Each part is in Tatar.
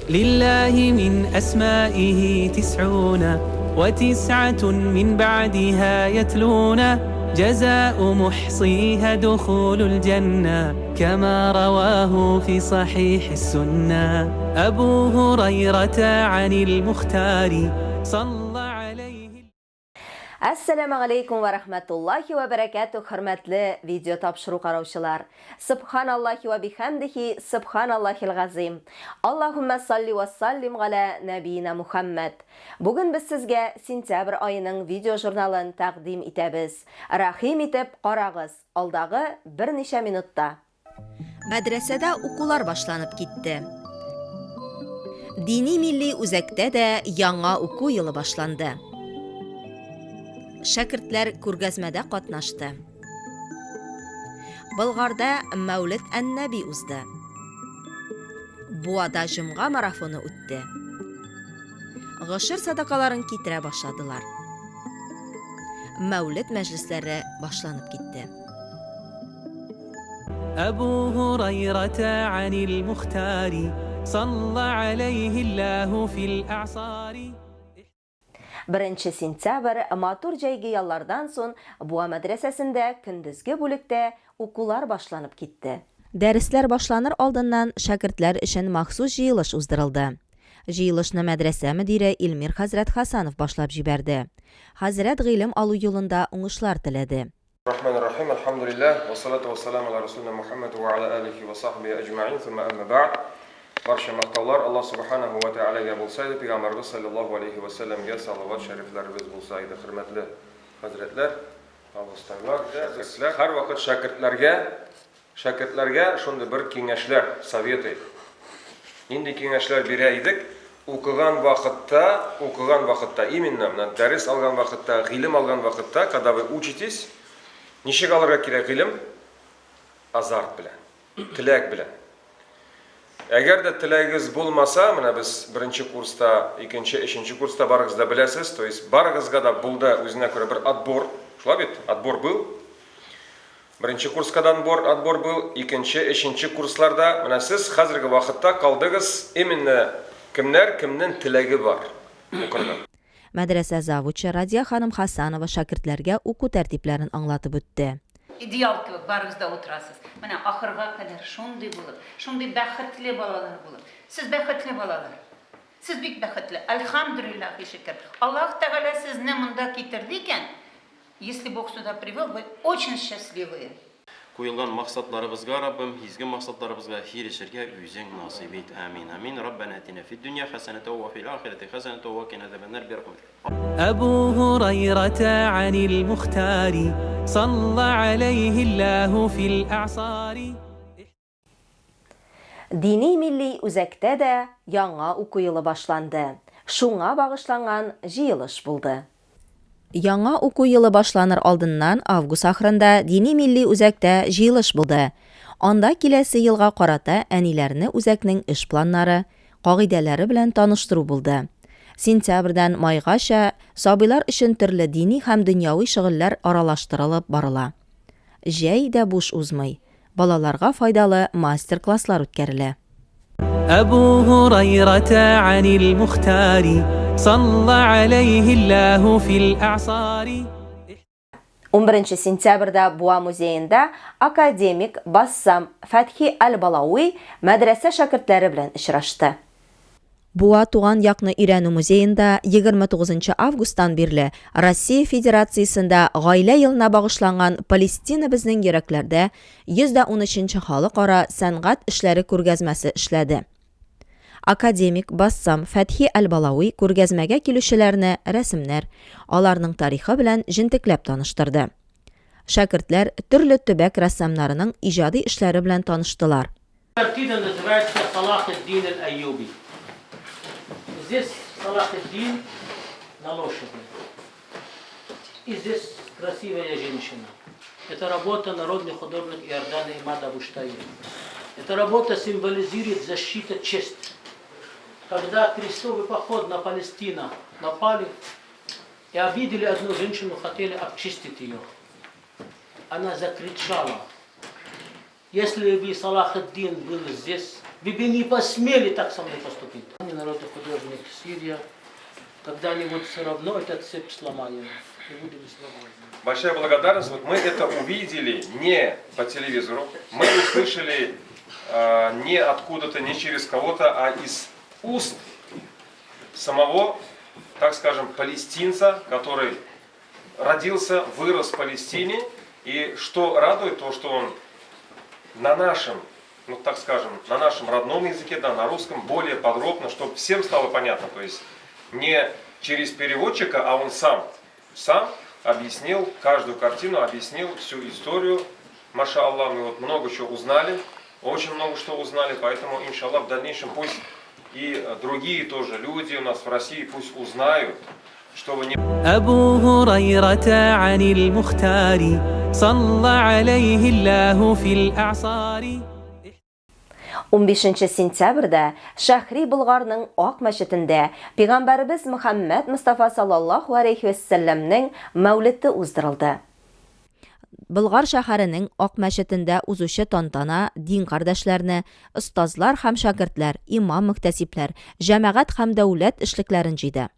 لله من أسمائه تسعون وتسعة من بعدها يتلون جزاء محصيها دخول الجنة كما رواه في صحيح السنة أبو هريرة عن المختار صلى عليه. Әссәләмәгаләйкүм вә рәхмәтуллаһи вә бәрәкәтүһ, хөрмәтле видео тапшыру караучылар! Сөбханаллаһи вә бихәмдихи, сөбханаллаһил газыйм. Аллаһуммә салли вә саллим галә нәбиина Мухәммәд. Бүген без сезгә сентябрь аеның видеожурналын тәкъдим итәбез. Рәхим итеп карагыз, алдагы берничә минутта. Мәдрәсәдә укулар башланып китте. Дини милли үзәктә дә яңа уку елы башланды. Шәкертләр күргәзмәдә катнашты. Болгарда Мәүлет ән-Нәби узды. Буада җомга марафоны үтте. Гошер садакаларын китерә башладылар. Мәүлет мәҗлесләре башланып китте. Әбу Һурайрата анил Мухтари, салла алейһиллаһу фил әгъсари. Беренче сентябрь, матур җәйге яллардан сон Буа мәдрәсәсендә көндезге бүлектә укулар башланып китте. Дәресләр башланыр алдыннан шәкертләр өчен махсус җыелыш уздырылды. Җыелышны мәдрәсә мөдире Илмир хәзрәт Хасанов башлап җибәрде. Хәзрәт гыйлем алу юлында уңышлар теләде. Рахман рахим, әлхәмдүлилләһ, вассалату вассалам аля расулина Мухаммад ва аля алихи ва сахбихи әҗмәин, сумма әмма бәгъд. Барча мактаулар Аллаһ субханаху ва тәгаләгә булса иде, пәйгамбәрбез саллаллаһу алейхи ва сәлләмгә салават шәрифләребез булса иде. Хөрмәтле хәзрәтләр, абыстайлар, шәкертләр, һәрвакыт шәкертләргә Шәкертләргә шундый бер киңәшләр, советы. Нинди киңәшләр бирә идек? Укыган вакытта, укыган вакытта, именно менә дәрес алган вакытта, гыйлем алган вакытта, когда вы учитесь, ничек алырга кирәк гыйлем? Азарт белән, теләк белән. Әгәр дә теләгегез булмаса, менә без беренче курста, икенче, өченче курста барыгыз да беләсез, то есть барыгызга да булды үзенә күрә бер отбор, шулай бит? Отбор был. Беренче курска да отбор, отбор был, икенче, өченче курсларда. Менә сез хәзерге вакытта калдыгыз именно кемнәр, кемнең теләге бар укырга. Мәдрәсә завучы Радия ханым Хасанова шәкертләргә уку тәртипләрен аңлатып үтте. Идеал кебек барыгыз да утырасыз. Менә ахырга кадәр шундый булып, шундый бәхетле балалар булып. Сез бәхетле балалар. Сез бик бәхетле. Әлхәмдүлилләһи шөкер. Аллаһ Тәгалә сезне монда китерде икән, Если Бог сюда привел, вы очень счастливые. Куелган максатларыбызга, Раббым, изге максатларыбызга ирешергә Үзең насыйп ит. Амин. Амин. Раббәнә атина фид дөнья хәсәнәтә вә фил ахирәти хәсәнәтә вә кина азабәннар бирахмәтик. Әбу Һурайрата анил Мухтари, салла алейһиллаһу фил әгъсари. Дини милли үзәктә дә яңа уку елы башланды. Шуңа багышланган җыелыш булды. Яңа уку елы башланыр алдыннан август ахырында дини милли үзәктә җыелыш булды. Анда киләсе елга карата әниләрне үзәкнең эш планнары, кагыйдәләре белән таныштыру булды. Сентябрьдән майгача сабыйлар өчен төрле дини һәм дөньяви шөгыльләр аралаштырылып барыла. Җәй дә буш узмый. Балаларга файдалы мастер-класслар үткәрелә. Әбу Һурайрата анил Мухтари, салла алейһиллаһу фил әгъсари. Унберенче сентябрьдә Буа музеенда академик Бассам Фәтхи әл-Балауи мәдрәсә шәкертләре белән очрашты. Буа туган якны өйрәнү музеенда 29 нчы августтан бирле Россия Федерациясендә Гаилә елына багышланган Палестина безнең йөрәкләрдә 113 нче халыкара сәнгать эшләре күргәзмәсе эшләде. Академик Бассам Фәтхи әл-Балауи күргәзмәгә килүчеләрне рәсемнәр, аларның тарихы белән җентекләп таныштырды. Шәкертләр төрле төбәк рәссамнарының иҗади эшләре белән таныштылар. Картина называется Салах ад-Дин аль-Аюби. Здесь Салах ад-Дин на лошади. И здесь красивая женщина. Это работа народный художник Иордана Имада Абуштаир. Эта работа символизирует защита чести. Когда крестовый поход на Палестину напали и обидели одну женщину, хотели обчистить ее. Она закричала, если бы Салах ад-Дин был здесь, Вы бы не посмели так со мной поступить. Народный художник Сирия. Когда-нибудь все равно этот цепь сломаем. И будем свободны. Большая благодарность. Вот мы это увидели не по телевизору, мы услышали не откуда-то, не через кого-то, а из уст самого, так скажем, палестинца, который родился, вырос в Палестине. И что радует, то что он на нашем, ну так скажем, на нашем родном языке, да, на русском, более подробно, чтобы всем стало понятно. То есть не через переводчика, а он сам объяснил каждую картину, объяснил всю историю. Маша Аллах, мы вот много чего узнали, очень много что узнали, поэтому, иншаллах, в дальнейшем пусть и другие тоже люди у нас в России пусть узнают, чтобы не... أبو هريرة عن المختار صلى عليه الله في الأعصار. 15 сентябрьдә Шәһри Болгарның Ак мәчетендә Пәйгамбәребез Мөхәммәд Мостафа саллаллаһу алейхи вәссәламнең мәүлете уздырылды. Болгар шәһәренең Ак мәчетендә узучы тантана дин кардәшләрне, остазлар һәм шәкертләр, имам-мөхтәсибләр, җәмәгать һәм дәүләт эшлекләрен җыйды.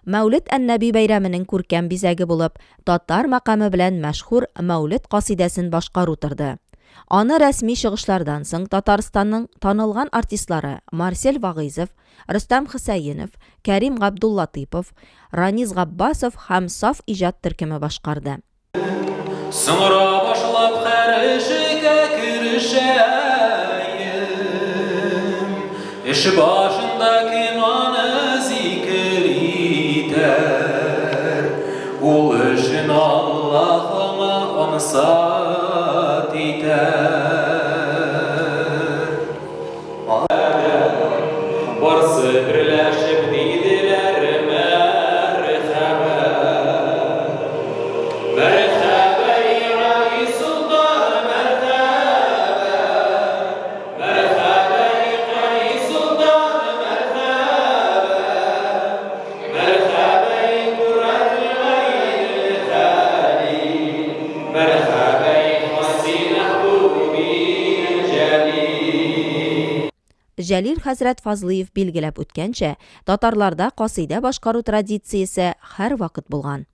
Мәүлид ән-Нәби бәйрәменең күркәм бизәге булып, татар мәкаме белән мәшһүр Мәүлид касидәсен башкару торды. Аны рәсми чыгышлардан соң Татарстанның танылган артистлары Марсель Вагыйзов, Рөстәм Хөсәенов, Кәрим Габдуллатыйпов, Ранис Габбасов һәм Саф иҗат төркеме башкарды. Соңра башлап һәр эшкә керешәем. Эш башында кем аны зикер итәр, ул эшен Аллаһ аңа ансат итәр. Барсы берләшеп диделәр мәрхәбә. Мәрхәбә, и солтан, мәрхәбә. Мәрхәбә, и солтан, мәрхәбә. Мәрхәбә, куррәтел хали. Мәрхәбә, хаси мәхбүби җәлил. Җәлил хәзрәт Фазлыев билгеләп үткәнчә, татарларда касыйдә башкару традициясе һәрвакыт булган.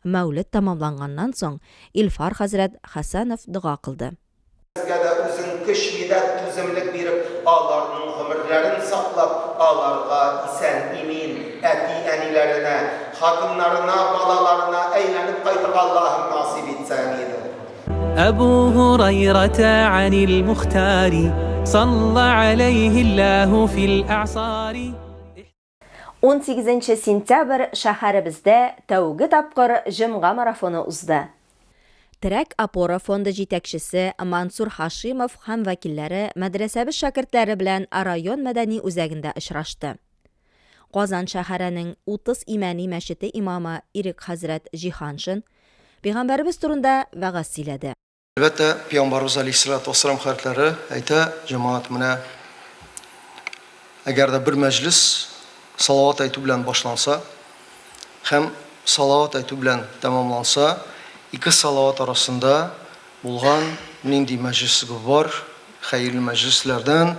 Мәүлид тәмамланганнан соң Илфар хәзрәт Хәсәнов дога кылды. Безгә дә үзең көч, медәт, түземлек биреп, аларның гомерләрен саклап, аларга исән-имин әти-әниләренә, хатыннарына, балаларына әйләнеп кайтырга Аллаһым насыйп итсә, амин. أبو هريرة عن المختار صلى عليه الله في الأعصار. 18 сентябрь шәһәребездә тәүге тапкыр җомга марафоны узды. Терәк опора фонды җитәкчесе Мансур Хашимов һәм вәкилләре мәдрәсәбез шәкертләре белән район мәдәни үзәгендә очрашты. Казан шәһәренең 30 Имәни мәчете имамы Ирек хәзрәт Җиһаншин пәйгамбәребез турында вәгазь сөйләде. Әлбәттә, Пәйгамбәребез алейһиссалату вассалам хәзрәтләре әйтә, җәмәгать, менә әгәр дә бер мәҗлес салават әйтү белән башланса һәм салават әйтү белән тәмамланса, ике салават арасында булган нинди мәҗлес бар, хәерле мәҗлесләрдән,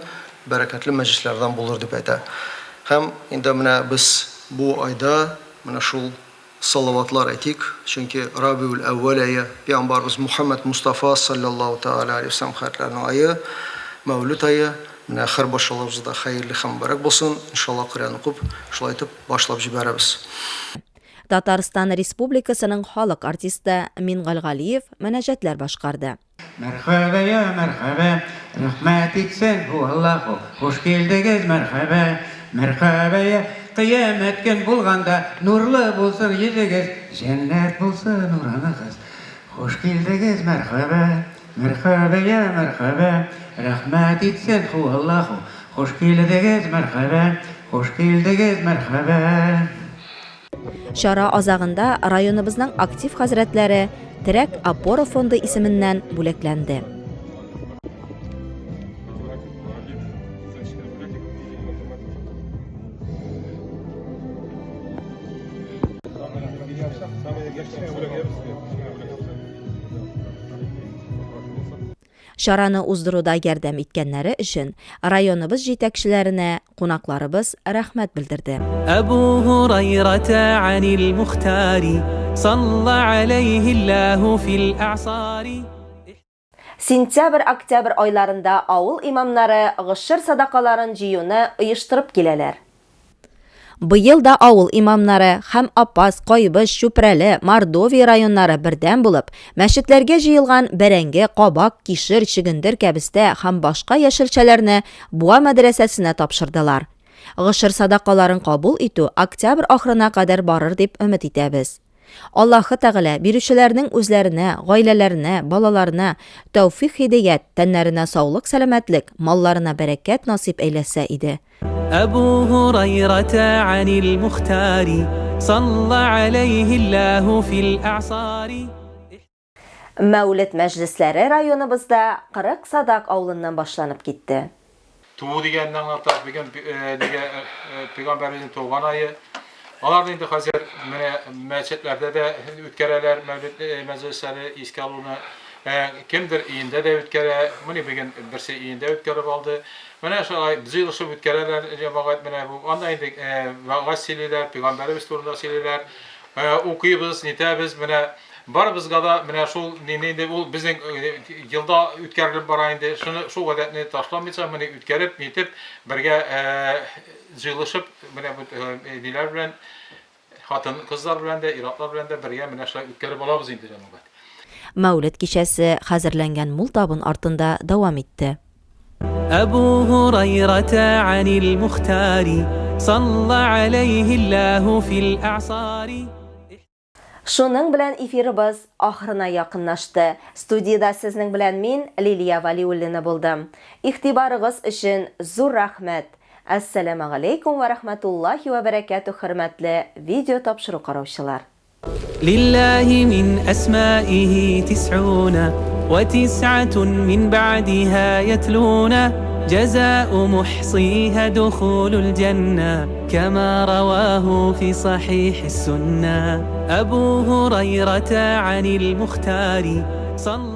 бәрәкәтле мәҗлесләрдән булыр дип әйтә. Һәм инде менә без бу айда менә шул салаватлар әйтик, чөнки Рабиул әүвәл ае, Пәйгамбәребез Мухаммад Мустафа саллаллаһу тәгалә алейһи вәсәлләм хәзрәтләренең ае, Мәүлид ае, менә һәр барчаларыбызда хәерле һәм мөбарәк булсын, иншаллаһ, Коръән укып, шулай итеп башлап җибәрәбез. Татарстан Республикасының халык артисты Мингал Галиев мөнәҗәтләр башкарды. Мәрхәбә, я мәрхәбә, рәхмәт итсен һу Аллаһу, хуш килдегез, мәрхәбә, мәрхәбә, я кыямәт көн булганда, нурлы булсын йөзегез, җәннәт булсын урыныгыз. Хуш килдегез, мәрхәбә, мәрхәбә, я мәрхәбә, рәхмәт итсен һу Аллаһу, хуш килдегез, мәрхәбә, хуш килдегез, мәрхәбә. Чара азагында районыбызның актив хәзрәтләре Терәк опора фонды исеменнән бүләкләнде. Чараны уздыруда ярдәм иткәннәре өчен районыбыз җитәкчеләренә кунакларыбыз рәхмәт белдерде. Әбу Һурайрата анил Мухтари, салла алейһиллаһу фил әгъсари. Сентябрь-октябрь айларында авыл имамнары гошер садакаларын җыюны оештырып киләләр. Быел да авыл имамнары һәм Апас, Кайбыч, Чүпрәле, Мордовия районнары бердәм булып, мәчетләргә җыелган бәрәңге, кабак, кишер, чөгендер, кәбестә һәм башка яшелчәләрне Буа мәдрәсәсенә тапшырдылар. Гошер садакаларын кабул итү октябрь ахырына кадәр барыр дип өмет итәбез. Аллаһы Тәгалә бирүчеләрнең үзләренә, гаиләләренә, балаларына тәүфыйк-һидәят, тәннәренә саулык-сәламәтлек, малларына бәрәкәт насыйп әйләсә иде. Әбу Һурайрата анил Мухтари, салла алейһиллаһу фил әгъсари. Мәүлет мәҗлесләре районыбызда 40 Садак авылыннан башланып китте. Туу дигәнне аңлата. Бүген нигә пәйгамбәребезнең туган ае. Аларны инде хәзер менә мәчетләрдә дә үткәрәләр мәүлид мәҗлесләре искә алуны. Кемдер өендә дә үткәрә. Менә бүген берсе өендә үткәреп алды. Менә шулай җыелышып үткәрәләр җәмәгать менә бу. Анда инде вәгазь сөйлиләр, пәйгамбәребез турында сөйлиләр. Укыйбыз, нитәбез менә. Барыбызга да менә шул нинди инде ул безнең елда үткәрелеп бара инде. Шуны шул гадәтне ташламыйча моны үткәреп, нитеп бергә җыелышып менә бу ниләр белән хатын кызлар белән дә, ир-атлар белән дә бергә менә шулай үткәреп алабыз инде җәмәгать. Мәүлет кичәсе хәзерләнгән мул табын артында дәвам итте. Әбу Һурайрата анил Мухтари, салла алейһиллаһу фил әгъсари. Шуның белән эфирыбыз ахырына якынлашты. Студиядә сезнең белән мин, Лилия Вәлиуллина булдым. Игътибарыгыз өчен зур рәхмәт. Әссәламегаләйкүм вә рәхмәтуллаһи вә бәрәкәтүһ хөрмәтле видео тапшыру караучылар. Лиллаһи мин әсмаихи тисгуна вә тисгатун мин бәгъдиһа ятлуна җәзау мухсиһа духулул җәннә. كما رواه في صحيح السنة أبو هريرة عن المختار صلى